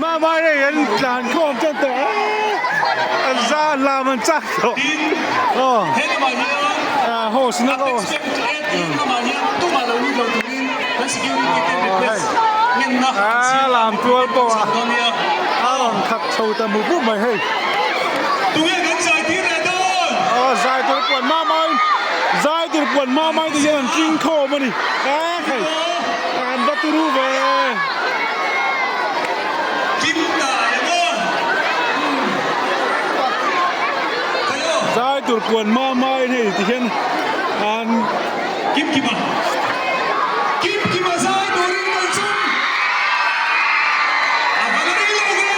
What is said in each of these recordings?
Mamai hei an tlan khawm tan tawh a, an za an lam an chak tawh. Aw host na host. A lam tual pawh a a rawn khat chho ta mup mup mai hei. Aw zai tur puan mamai zai tur puan mamai te hian an tling khawm a ni. A hei an va turu ve. Zai tur puan mamai hei ti hian an Kim Kima Kim Kima zai turin kan chum a va la rei lo ve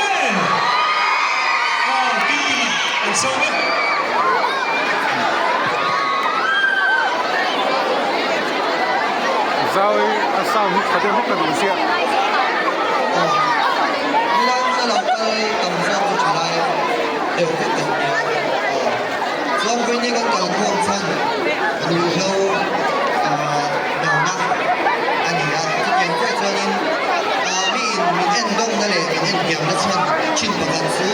aw Kim Kima kan sawm e. Zau hi a sound hi tha deuh hlek ka duh chiah. Aw nilai hmuna lo kal tam zawk chu thalai deuh vek kan nia aw chuan vawiin kan kal khawm chhan ruihhlo dona a ni a chutiang chiah chuanin mi in min en dawmna leh min en thiamna chhan thin pakhat chu.